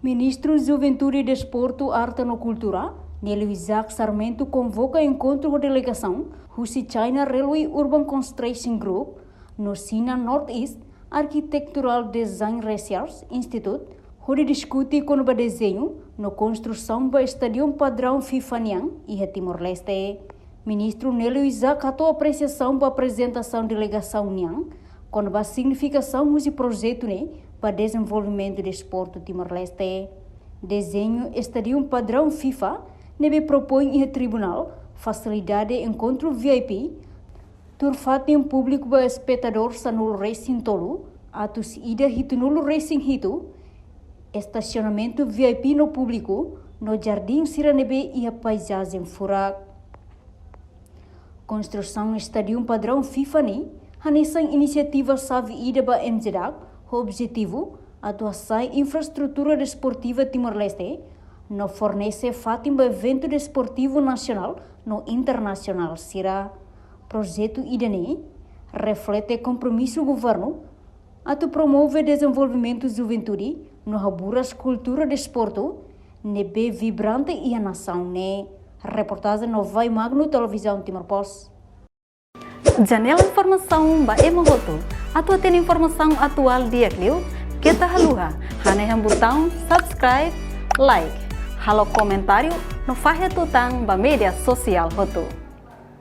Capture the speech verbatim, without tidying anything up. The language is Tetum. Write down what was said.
Ministru Juventude, Desportu, Arte no Kultura, Nelio Isaac Sarmento, konvoka enkontru ho delegasaun husi China Railway Urban Construction Group no China Northeast Architectural Design Research Institute, hodi diskute kona-ba dezeñu no konstrusaun ba estadiu padraun FIFA nian iha Timor-Leste. Ministru Nelio Isaac hato'o apresiasaun ba aprezentasaun delegasaun nian kona-ba signifikasaun husi projetu ne'e ba dezenvolvimentu desportu Timor-Leste. Dezeñu estadiu padraun FIFA ne'ebé propoin iha tribunál, fasilidade enkontru V I P, tuur fatin públiku ba espetadór sanulu-resin-tolu, atus ida hitunulu-resin-hitu, estasionamentu V I P no públiku, no jardín sira ne'ebé iha paizajen furak. Konstrusaun estadiu padraun FIFA ne'e hanesan inisiativa xave ida ba M J D A C, ho objetivu atu hasa'e infraestrutura desportiva Timor-Leste, no fornese fatin ba eventu desportivu nasionál no internasionál sira. Projetu ida-ne'e reflete kompromisu governu atu promove dezenvolvimentu juventude no haburas kultura desportu ne'ebé vibrante iha nasaun ne'e. Reportajen Novai Magno, Televizaun Timor Post. Janela informasaun ba ema hotu. Atu hatene informasaun atuál di'ak liu, keta haluha hanehan butaun subscribe, like, halo komentáriu no fahe tutan ba média sosiál hotu.